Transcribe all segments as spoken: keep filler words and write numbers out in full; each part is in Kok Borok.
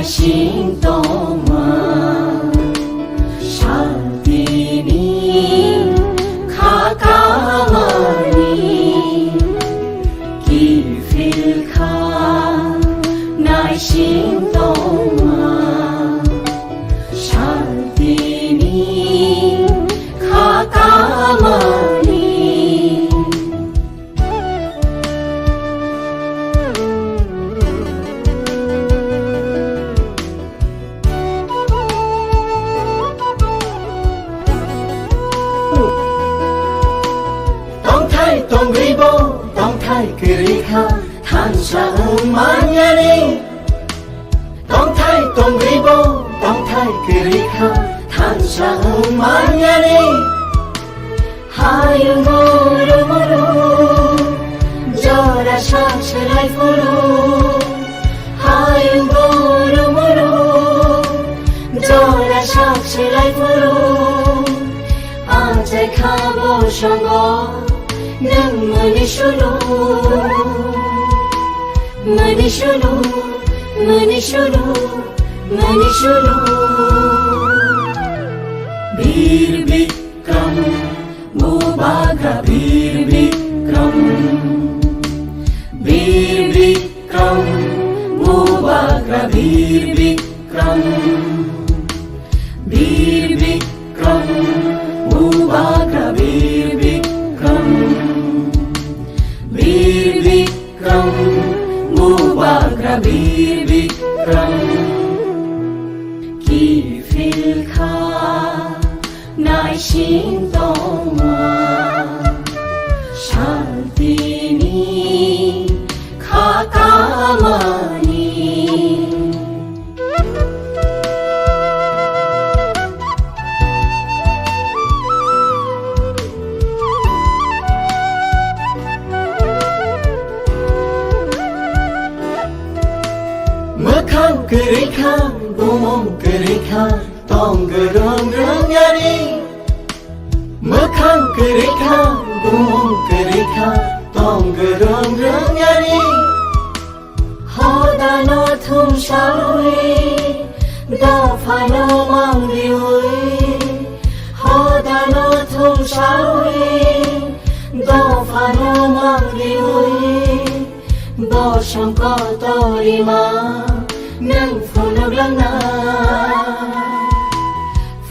Sing tongma, shaltini kha kamani kiphil kha, naising tongma, shaltini kha kamani. Tongthai tongribo, tongthai kwrwi kha, thansa wng manyani. Tongthai tongribo, tongthai kwrwi kha, thansa wng manyani. Hayung guru muru, jora sak selai phuru. Hayung guru muru, jora sak selai phuru. Achai kha bo songo, nwng mani sulu, mani sulu, mani sulu, mani sulu. Bir Bikram, Bubagra Bir Bikram, Bir Bikram, Bubagra Bir Bikram, Bir Bikram, Bubagra Bir Bikram, Bir Bikram, Bubagra Bir Bikram. Kiphil kha, naising tongma, shaltini kha kamani. Mwkhang kwrwi kha, bumung kwrwi kha, tong gwrwng rwng yari. Mwkhang kwrwi kha, bumung kwrwi kha, tong gwrwng rwng yari. Hodano thumsawi, dophano mangriwi. Hodano thumsawi, dophano mangriwi. Bosong kotorima, nwng phunuk langnai,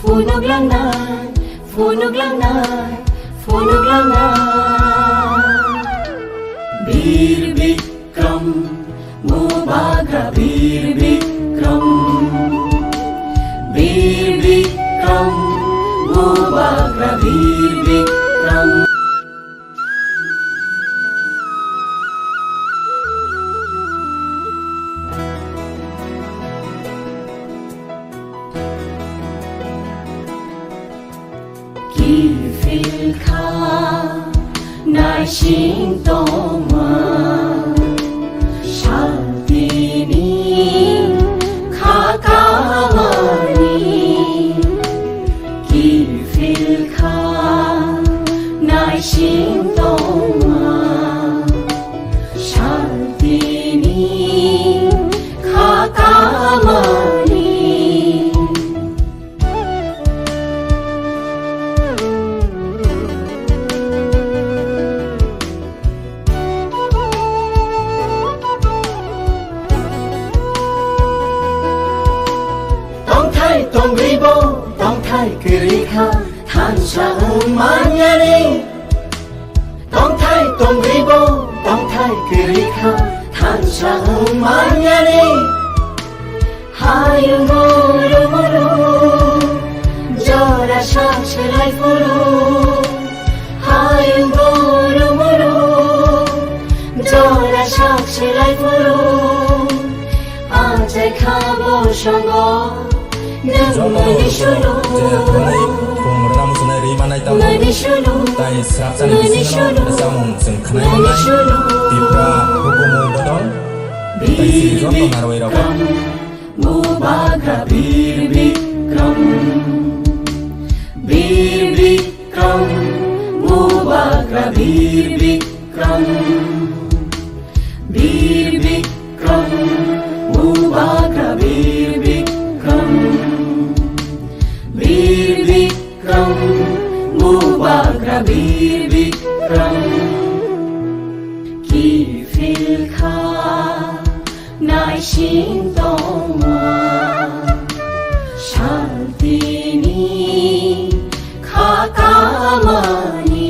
phunuk langnai, phunuk langnai, phunuk langnai. Bir Bikram, Bubagra Bir Bikram, Bir Bikram, Bubagra Bir Bikram. Kiphil kha, naising tongma, shaltini kha kamani. Kiphil kha, naising tongma, shaltini kha kamani. Tongthai tongribo, tongthai kwrwi kha, thansa wng manyani. Tongthai tongribo, tongthai kwrwi kha, thansa wng manyani. Hayung guru muru, jora sak selai phuru. Hayung guru muru, jora sak selai phuru. Achai kha bosongo, nwng mani sulu. Mani sulu. Tai srapsani bisingo no samung chwng khwnai mannai. Tipra hukumu bodol. Tai sri joto narwai rok. Bubagra Bir Bikram, Bir Bikram, Bubagra Bir Bikram, Bir Bikram, Bubagra Bir Bir Bikram kiphil kha naising tongma santini kha kamani.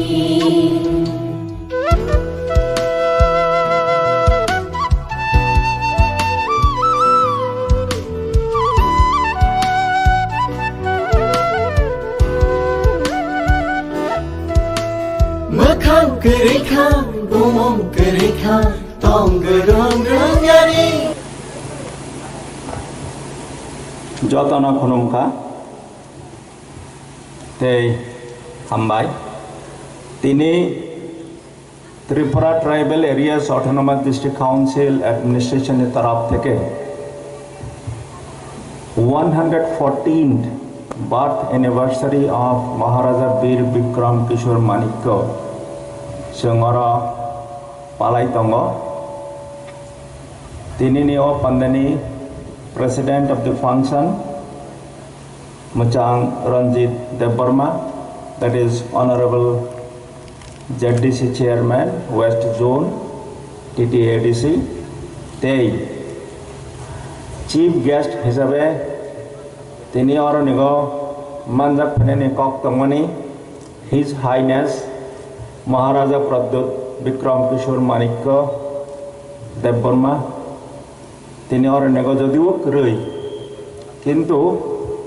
Mwkhang kwrwi kha, bumung kwrwi kha, tong gwrwng rwngyani. Jotono khulumkha tei hambai. Tini Tripura Tribal Areas Autonomous District Council Administration ni taraf theke one hundred fourteenth birth anniversary of Maharaja Bir Bikram Kishore Manikya chwng oro palai tongo. Tinini o pandani President of the Function Mwchang Ranjit Debbarma, that is Honorable Z D C Chairman, West Zone, T T A D C, tei Chief Guest hisabe tini oronigo manjak phainani kok tongmani His Highness Maharaja Pradyut Bikram Kishore Manikya Debbarma, tini oronigo jodio kwrwi, kintu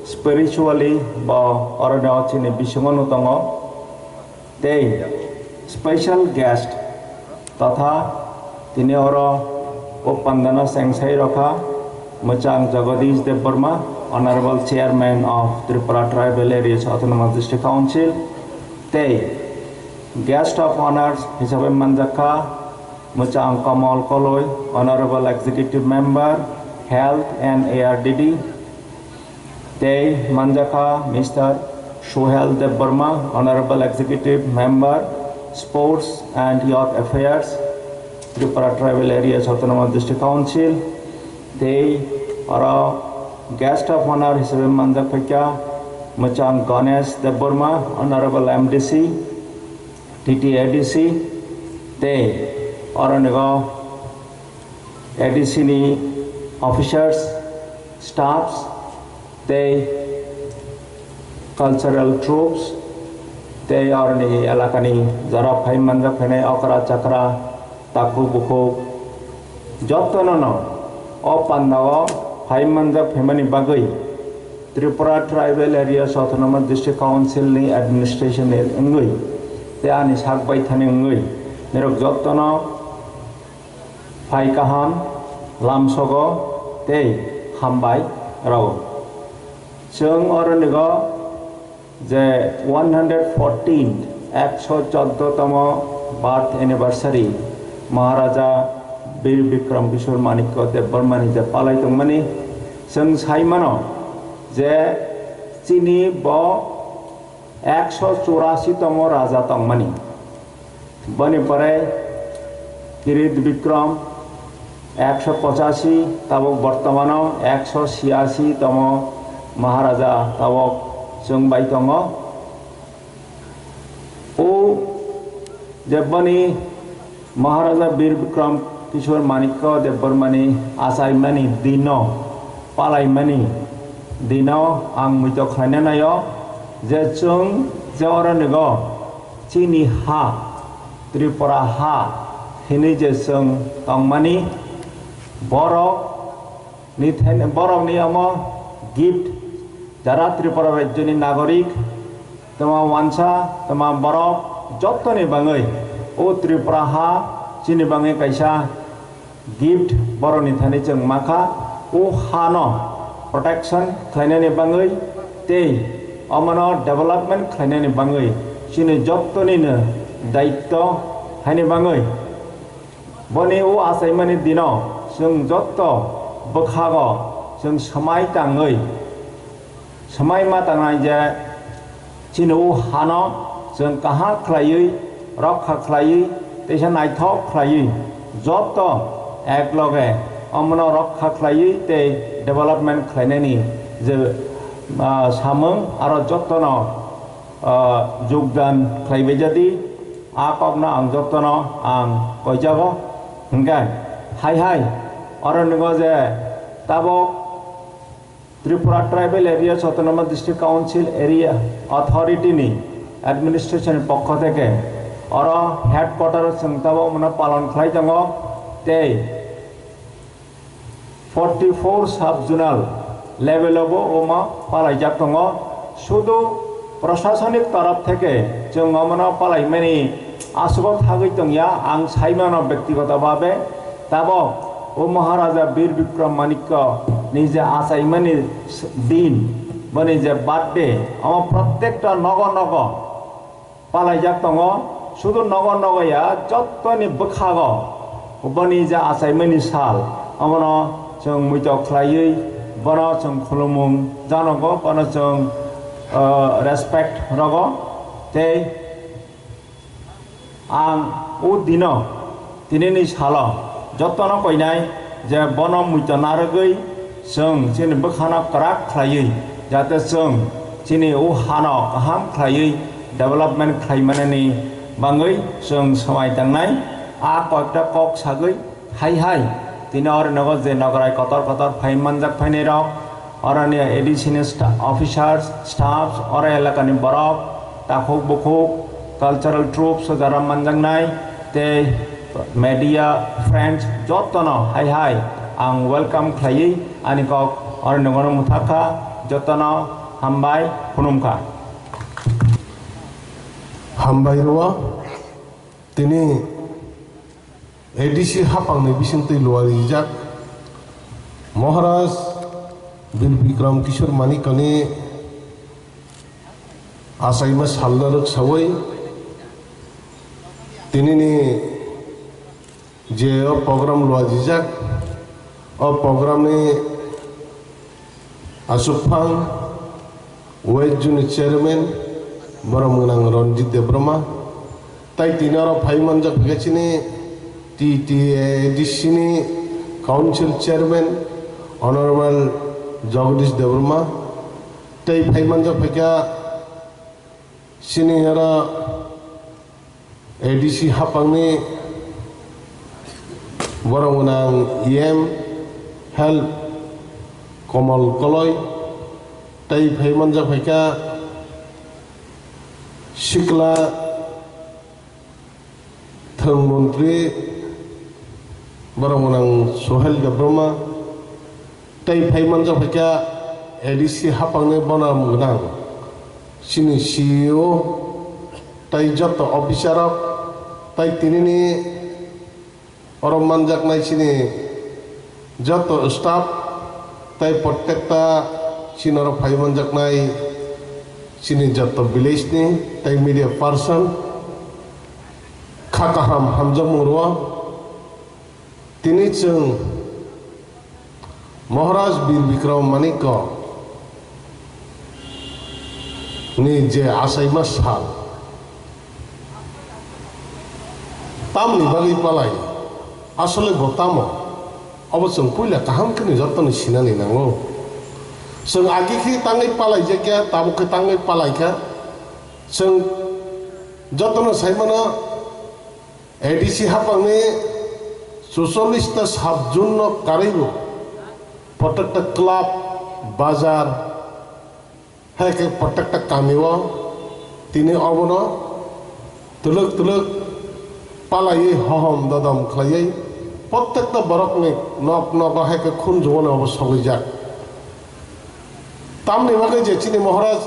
spiritually bo oroni o chini bisingo no tongo. Tei special guest totha tini oro o pandano chengsai rokha Mwchang Jagadish Debbarma, Honorable Chairman of Tripura Tribal Areas Autonomous District Council, tei guest of honors hisabe manjakha Mwchang Kamal Koloi, Honorable Executive Member, Health and A R D D, tei manjakha Mister Suhel Debbarma, Honorable Executive Member, Sports and Youth Affairs, Tripura Tribal Areas Autonomous District Council, tei oro guest of honor hisabe manjak phaikha Mwchang Ganesh Debbarma, Honorable M D C, T T A D C, tei oronigo A D C ni officers, staffs, tei cultural troupes, tei oroni elakani jora phai manjak phainai okra chakra, takhuk bukhuk, jotono no o pandao phai manjak phaimani bagwi Tripura Tribal Areas Autonomous District Council ni administration ni wngwi tei ani sak baithani wngwi nirok jotono phai kaham lamsogo tei hambai rwo. Chwng oronigo je one hundred fourteen, ekso choddo tomo birth anniversary Maharaja Bir Bikram Kishore Manikya Debbarmani je palai tongmani, chwng sai mano je chini bo ekso churasi tomo raja tongmani. Boni pore Kirit Bikram ekso pochasi, tabok bortomano ekso siyasi tomo Maharaja tabok chwng bai tongo. O je boni Maharaja Bir Bikram Kishore Manikya Debbarmani achaimani dino, palaimani dino ang muito khlaina naio je chwng je oro nigo chini ha, Tripura ha hinwi je chwng tongmani, borok ni then, borok ni omo gift, jara Tripura rajyo ni nagorik, tama wansa, tama borok, joto ni bangwi o Tripura ha chini bangwi kaisa gift borok ni thani chwng makha, o ha no protection khlainani bangwi tei omo no development khlainani bangwi chini joto ni no daitto haini bangwi. Boni o achaimani dino chwng joto bwkhago chwng swmai tangwi, swmai ma tangnai je chini o hano chwng kaham khlaiwi, rokha khlaiwi, teisa naithok khlaiwi, joto ekloge omono rokha khlaiwi tei development khlainani je, ah, samung aro jotono ah, jogdan khlaibai jadi, a kokno ang jotono ang koijago. Hingkhe hai hai oro nukgo je tabok Tripura Tribal Areas Autonomous District Council Area Authority ni administration ni pokho theke oro headquarter o chwng tabok mono palon khlai tongo tei forty four sub zonal level o bo omo palaijak tongo. Sudu prosasonik torof theke chwng omono palaimani aswk thagwi tongya, ang saimano bektigoto bhabe. Tabok o Maharaja Bir Bikram Manikya ni je achaimani din, boni je birthday, omo protekta nogo nogo palaijak tongo. Sudu nogo nogo ya, jottoni bwkhago boni je achaimani sal, omono chwng muitok khlaiwi bono chwng khulumung janogo, bono chwng, ah, respect rogo. Tei ang o dino, tinini salo jotono koinai je bono muito narwgwi chwng chini bwkhano kwrak khlaiwi, jate chwng chini o hano kaham khlaiwi development khlaimanani bangwi chwng swmai tangnai. A koikta kok sagwi hai hai tini oro nogo je nograi kotor kotor phai manjak phainai rok, oroni A D C ni sta-, officers, staffs, oro elakani borok, takhuk bukhuk, cultural troupes o jara manjaknai, tei media friends jotono hai hai ang welcome khlaiwi ani kok oro nungano muthakha, jotono hambai khulumkha. Hambai rwo. Tini A D C hapangni bisingtwi luarijak Maharaj Bir Bikram Kishore Manikyani achaima salno rwksawi tinini je o program luarijak, o programni aswkphang West Zone ni Chairman, borom gwnang Ranjit Debbarma, tai tini oro phai manjak phaikha chini T T A D C ni Council Chairman, Honorable Jagadish Debbarma, tai phai manjak phaikha chini oro A D C hapangni borom gwnang E M Health Komal Koloi, tei phai manjak phaikha sikla thwng montri borom gwnang Sohel Debbarma, tei phai manjak phaikha A D C hapangni borom gwnang chini C E O, tei joto officer rok, tei tinini oro manjaknai chini joto staff, tei protekta chini oro phai manjaknai chini joto village ni tei media person, kha kaham hamjakmung rwo. Tini chwng Maharaj Bir Bikram Manikya ni je achaima sal, tamni bagwi palai, asole bo tamo? Obo chwng puila kaham khe ni jottoni sinani nango. Chwng agi khe tangwi palai jakya, tabuk khe tangwi palai kha. Chwng jotono sai mano, A D C hapangni suchollis ta sub zone no karwi bo, protekta club, bazar, hai khe protekta kami o tini obono twlwk twlwk palaiwi hohom dodom khlaiwi protekta borokni nok nogo hai khe khunju o obo sogwijak. Tamni bagwi je chini Maharaj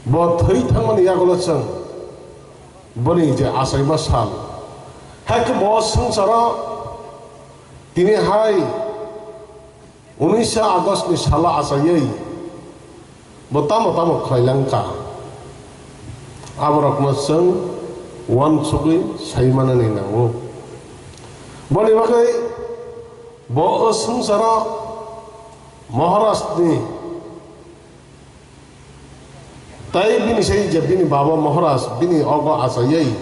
bo thwi thangmani yagulo chwng boni je achaima sal, hai khe bo swngcharo tini hai unisa August ni salo achaiwi bo tamo tamo khlai lang kha, aborokno chwng uansugwi sai manani nango. Boni bagwi bo o swngcharo Maharaj ni Tai bini sai je bini baba Maharaj bini ogo achaiwi.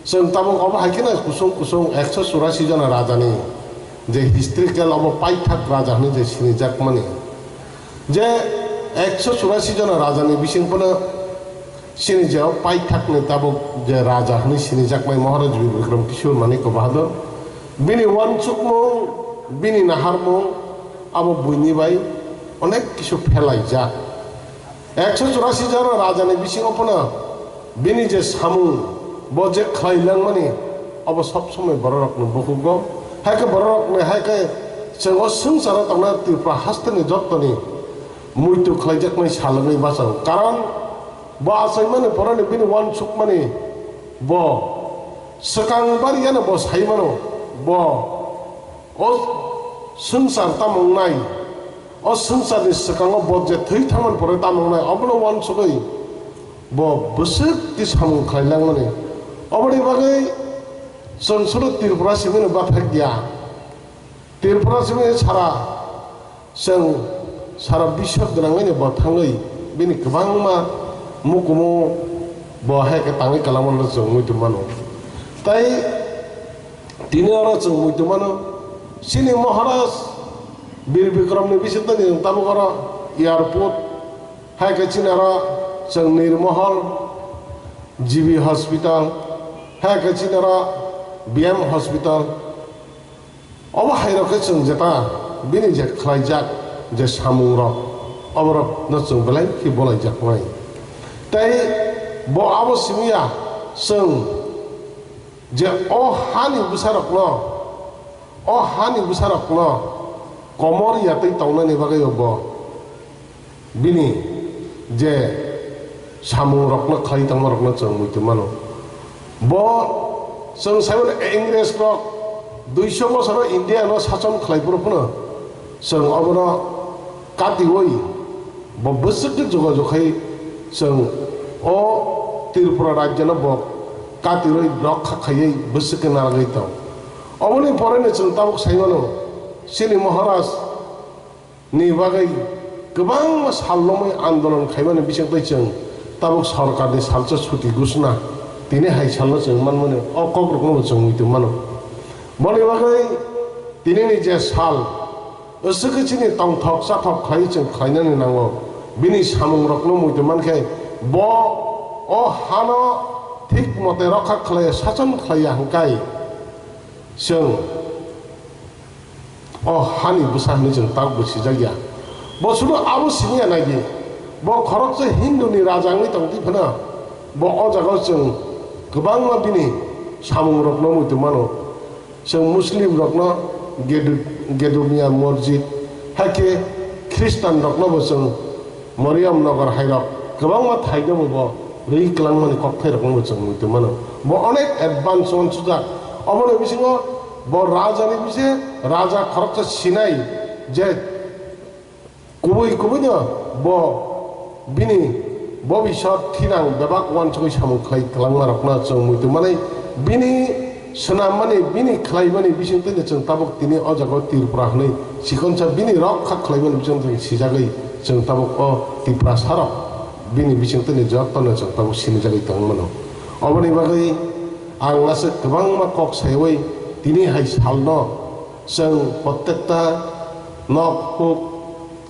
Chwng tabuk obo hai kheno kusung kusung ekso churasi jona rajani je historical obo paithak raja hwnwi je sinijakmani. Je Ekso churasi jona rajani bising phano chini je o paithakni tabuk je raja hwnwi sinijaknai Maharaj Bir Bikram Kishore Manikya Bahadur, bini uansukmung, bini naharmung abo buini bai onek kisu phelaijak. Ekso churasi jona rajani bisingo phano bini je samung, bo je khlai langmani, abo sob somoi bororokni bukugo. Hai khe bororokni, hai khe chwng o swngcharo tongnai Tripura hasteni jottoni muitu khlaijaknai sal wngwi bachao. Karon bo achaimani porani bini uansukmani bo swkang bariyano bo saimano, bo o swngchar tamo wngnai, o swngcharni swkango bo je thwi thangmani pore tamo wngnai, obono uansugwi bo bwswk twi samung khlai langmani. Oboni bagwi chwng solo Tripura simino bathak ya. Tripura simi sara, chwng sara biswk gwnangwi bo thangwi bini kwbangma mukumu bo hai khe tangwi kwlangmano chwng muitu mano. Tai tini oro chwng muitu mano, chini Maharaj Bir Bikramni bisingtwi tabuk oro airport, hai khe chini oro chwng Nirmohol G B Hospital, hai khe chini oro B M Hospital. Obo hai rok khe chwng jeta bini je khlaijak je samung rok, oborok no chwng belai khe bolai jaknai. Tei bo abo simi ya, chwng je o hani bwsa rok no, o hani bwsa rok no komor ya tei tongnani bagwi bo bini je samung rokno khlai tongma rokno chwng muitu mano. Bo chwng saimano Ingres rok duiso bosoro India no sachon khlai phuru phano chwng obono katiwi bo bwswk khe jogajog khai chwng o Tripura rajyo no bo katiwi rokha khaiwi bwswk khe narwgwi tong. Oboni pore no chwng tabuk saimano chini Maharaj ni bagwi kwbangma sal lomwi andolon khaimani bisingtwi chwng tabuk sorkarni salsa chuti gusna tini hai salno chwng manmani o kokrokno bo chwng muitu mano. Boni bagwi tinini je sal, aswk khe chini tongthok chathok khlai chwng khlainani nango. Bini samungrokno muitu mankhe bo o hano thik mote rokha khlai sachon khlaiya hwnkhe chwng o hani bwsa hwnwi chwng tabukbo sijak ya. Bo sudu abo simi ya nai di. Bo khoroksa Hindu ni raja wngwi tong twi phano bo o jaga o chwng kwbangma bini samung rokno muitu mano. Chwng Muslim rokno Gedu-, Gedumia Masjid, hai khe Khristan rokno bo chwng Mariam Nagar hai rok kwbangma thaino bo rwi kwlangmani kokthai rokno bo chwng muitu mano. Bo onek advance uansukjak. Oboni bisingo bo raja ni bise raja khoroksa sinai je kubui kubui no bo bini bobisot thinang bebak uansugwi samung khlai kwlangma rokno chwng muitu manwi bini swnammani, bini khlaimani bisingtwi no chwng tabuk tini o jaga o Tripura hwnwi chikonsa bini rokha khlaimani bisingtwi sijagwi chwng tabuk o Tiprasa rok bini bisingtwi no jotono chwng tabuk sinijagwi tongmano. Oboni bagwi ang aswk kwbangma kok saiwi tini hai salno chwng protekta nok huk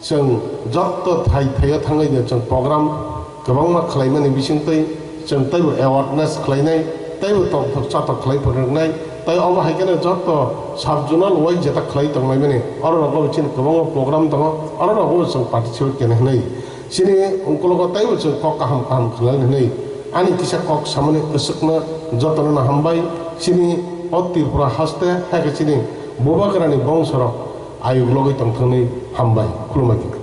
chwng jotto thai thaio thangwi de chwng program kwbangma khlaimani bisingtwi chwng teibo awareness khlainai, teibo tongthok chathok khlai phwrwngnai, tei obo hai kheno jotto sub zonal wise jeta khlai tonglaimani oro rogo chini kwbangma program tongo, oro rogo chwng participate khainai hwnwi. Chini ungkulugo teibo chwng kok kaham kaham khlai hwnwi ani kisa kok samani aswkno jotono no hambai. Chini o Tripura haste hai khe chini bubagrani bongsorok ayuk logwi tongthokni hambai. Khulumai khe.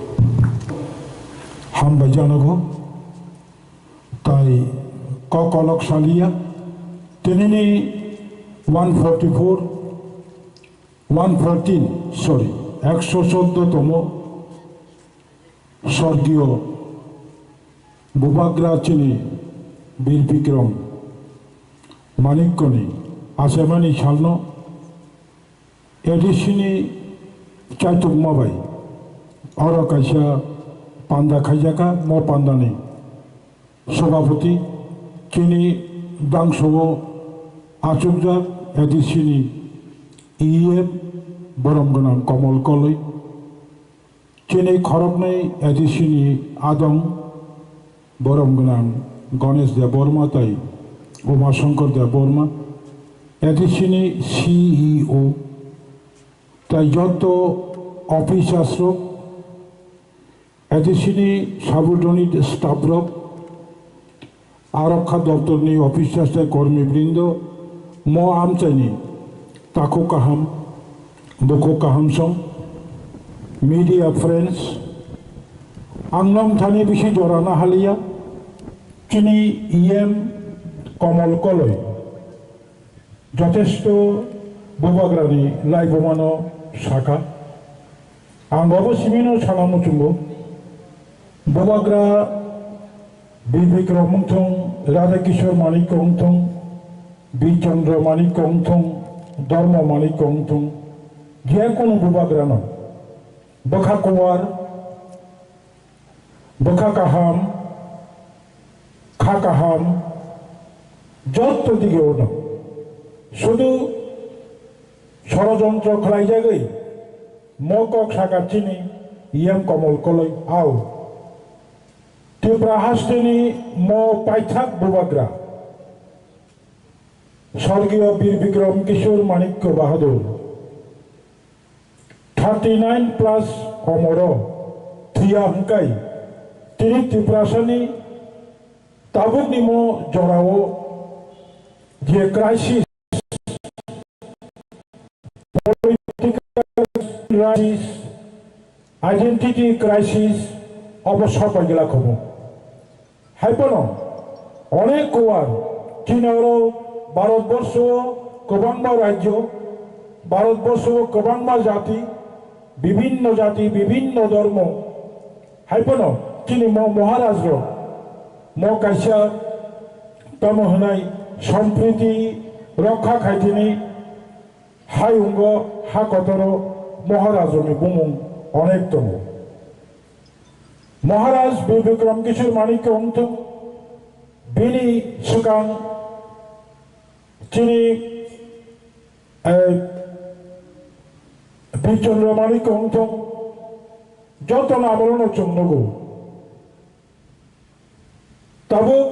Hambai janogo. Tai kok kolok saliya. Tinini one forty-four, one fourteen, sorry, ekso choddo tomo sorgiyo Bubagra chini Bir Bikram Manikyani achaimani salno A D C ni chaitukma bai oro kaisa panda khaijaka, mo pandani sobhapoti chini dangso o achukjak A D C ni E M borom gwnang Komol Koloi. Chini khoroknwi A D C ni adong borom gwnang Ganesh Debbarma tai Uma Shankar Debbarma, A D C ni C E O, tai jotto officers rok, A D C ni subordinate staff rok, Arokha doptor ni officers tai kormi brindo, mo amchai ni takhuk kaham, bukhuk kaham song, media friends, ang nong thani bisi jora na haliya, chini E M Komol Koloi, jothesto bubagrani laibumano sakha. Ang obo simino sana muchungo. Bubagra Bir Bikram wngthung, Radha Kishore Manik wngthung, Bir Chandra Manik wngthung, Dharma Manik wngthung, je kunu bubagrano bwkha kuwar, bwkha kaham, kha kaham, jotto dige ono. Sudu sorojontro khlaijagwi mo kok saka chini E M Komol Koloi au. Tripura hasteni mo paithak bubagra Sorgiyo Bir Bikram Kishore Manikya Bahadur. Thirty nine plus omoro thwiya hwnkhe tini Tiprasani tabukni mo jorao je crisis, political crisis, identity crisis obo sok bai gela khobo. Haiphano onek kuwar chini oro Bharatborsho o kwbangma rajyo, Bharatborsho o kwbangma jati, bibhinno jati, bibhinno dhormo, haiphano chini mo Maharaj rok mo kaisa tamo hwnai sompriti rokha khaitini hayungo ha kotoro Maharaj rokni bumung onek tongo. Maharaj Bir Bikram Kishore Manikya wngthung, bini swkang chini, eh, Bir Chandra Manikya wngthung, jotono amolono chwng nugo. Tabuk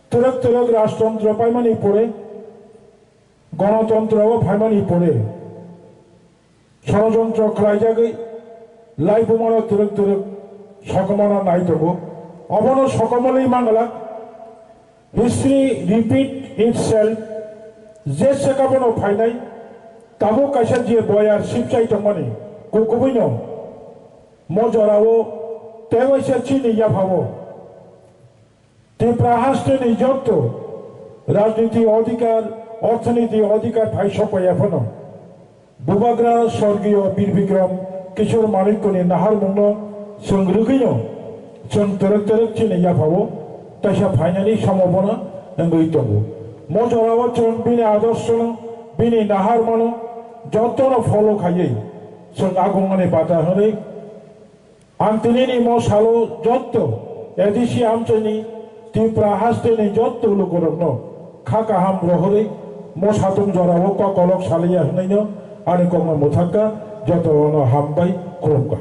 twrwk twrwk rajtontro paimani pore, gonotontro o phaimani pore, sorojontro khlaijagwi laibumano twrwk twrwk sokomorno nai tongo. Obono sokomorwi mangala, history repeat itself, je sekabono phainai, tabuk kaisa je boyar sipchai tongmani, kukubuino mo jorao tei waisa chini yaphao. Tripura hasteni jotto rajniti odhikar, orthoniti odhikar phai sokpaiya phano, bubagra sorgiyo Bir Bikram Kishore Manikyani naharmungno chwng rwgwino chwng twrwk twrwk chini yaphao taisa phainani sombhabona wngwi tongo. Mo jorao chwng bini adorshono, bini naharmano jottono follow khaiwi chwng agungmani bata hwnwi Ang tinini mo salo jotto A D C amchaini Tripura hasteni jotto lukurokno kha kaham rohorwi mo satung jorao kok kolok saliya hwnwino ani kokno mwthakka, jotono hambai khulumkha.